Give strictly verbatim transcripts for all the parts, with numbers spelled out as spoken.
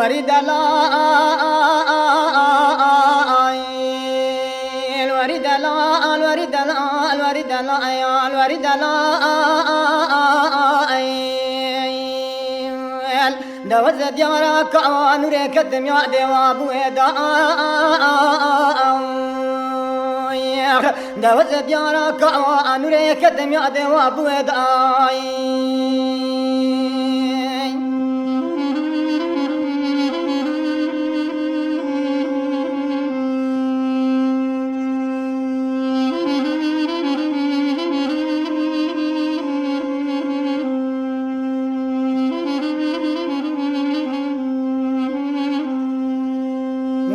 Werî delal, werî delal, werî delal, werî delal, werî delal. Deweze diyara ka nûrê ketim ya dêwa bû êda. Deweze diyara ka nûrê ketim ya dêwa bû êda.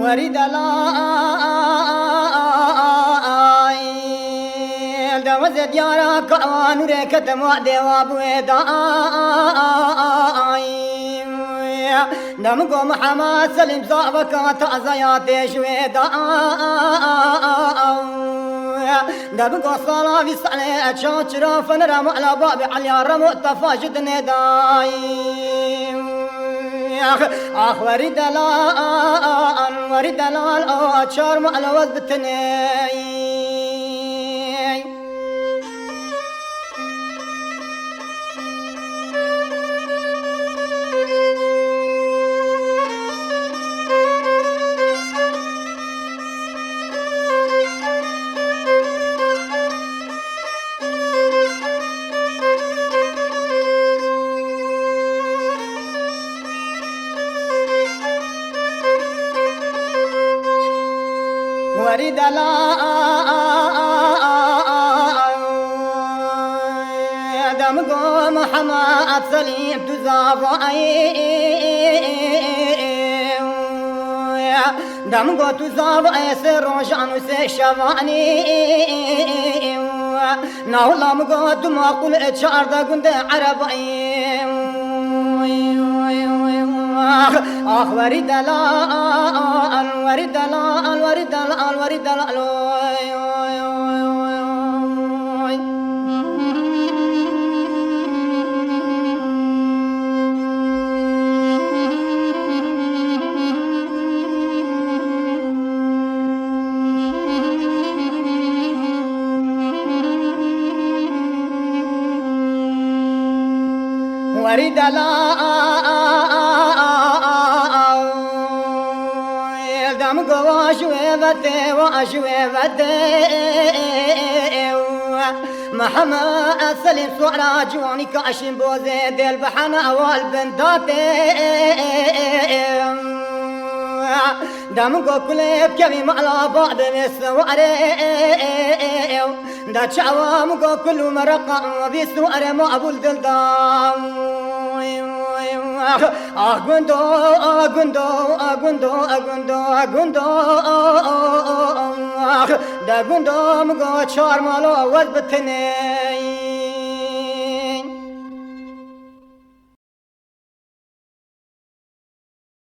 Werî delal, deweze diyara ka nûrê ketim wa dêwa bû êda. Dem go Mihemed Selîm zaveka taze ya tê ji wê da. Dem go sala vî salê çaw çira fenera mala babê Eliya remo tefa ji dinê da. Ax, ax, werî delal, werî delal, a çar mala wez bitinê. Werî delal, dem go Mihemed Selîm tu zavayî. Dem go tu zavayê sê rojan û sê şevanî. Na wila min got tu maqûl e çardeh gundê Erebayî. Ax, ax, werî delal, werî delal, werî delal, werî delal. Werî delal, dem go wa ji wê vetê, wa ji wê vetê. Mihemed Selîm suara ciwanî kaşîn bozê dêl bihana wal bin datê. Da min go kulê bikevî mala babê wê siwarê. Da çawa min go kul û mereqa vî siwarê maqbûl dil da. Ah gundo, ah gundo, ah gundo, ah gundo, ah gundo. Ah da gundo min go çar mala wez bitinê.